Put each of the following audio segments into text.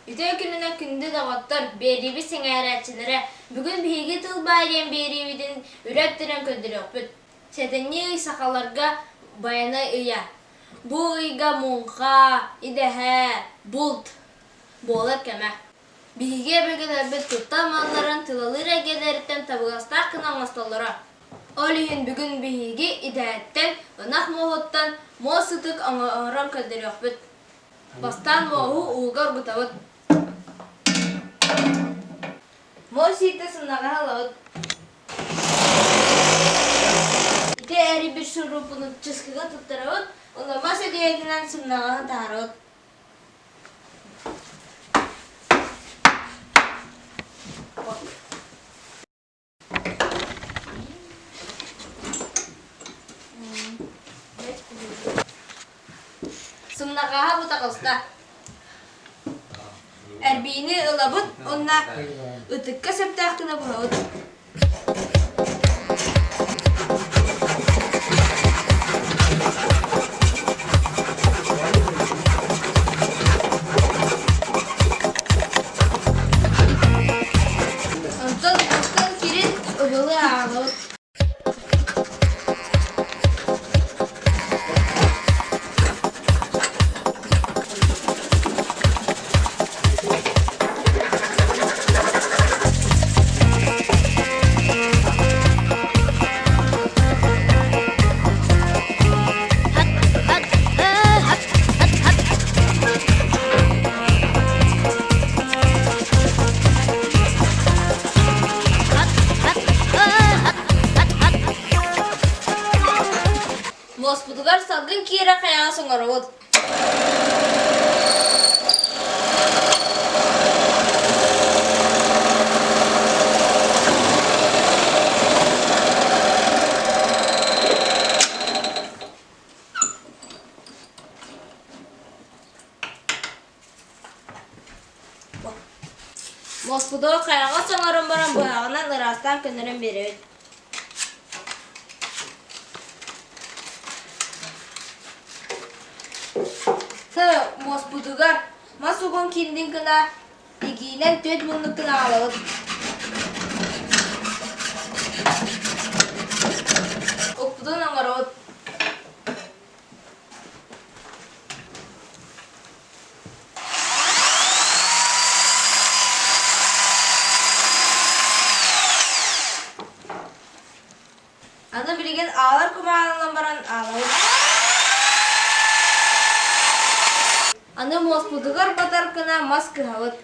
Үтүө күнүнэн күндү доҕоттор, биэриибит сэҥээрээччилэрэ! Бүгүн биһиги тыл баай диэн биэриибитин үлэ өттүнэн көрдөрүөхпүт. Сэтинньи ый сахаларга Байанай ыйа. Бу ыйга муҥха, идэһэ, булт буолар кэмэ. Биһиги өбүгэлэрбит туттар малларын тылалыыр эйгэлэриттэн табыгастаах гына оҥостоллоро. Ол иһин бүгүн биһиги идэһэттэн, ынах муоһуттан муос ытык оҥорон көрдөрүөхпүт. Бастаан муоһу ууга оргутабыт. Муос иитэ сымнаҕаһы ылабыт. Ити эрийбит шуруппуну чыскыга туттарабыт, уонна мас өдүйэтинэн сымнаҕаһы таһаарабыт. Сымнаҕаһа бу таҕыста. Эрбиини ылабыт уонна ытыкка сөптөөх гына быһабыт. Онтон оттон кирин ыбылы аалабыт. Муоспутугар салгын киирэр хайаҕас оҥоробут. Муоспутугар хайаҕас оҥорон баран быһаҕынан ыраастаан көннөрөн биэрэбит. Муоспутугар мас угун киирдин гына игиинэн түөрт муннук гына аҕалабыт. Укпутун оҥоробут. Аны билигин аалар кумааҕынан баран аалабыт. Аны муоспутугар батар гына мас кыһабыт.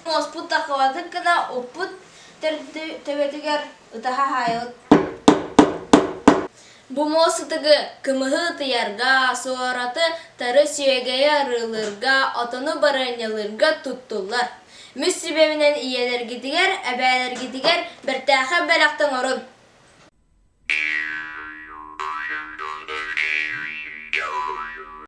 Муоспут таххыбатык гына уппут төбөтүгэр ытаһа хаайабыт. Бу муос ытыгы кымыһы ытыйарга, суораты, тары сүөгэйи арыылыырга, отону барыанньалыырга туттуллар. Мүс сүбэбинэн ийэлэргитигэр, эбээлэргитигэр бэртээхэй бэлэхтэ оҥорун.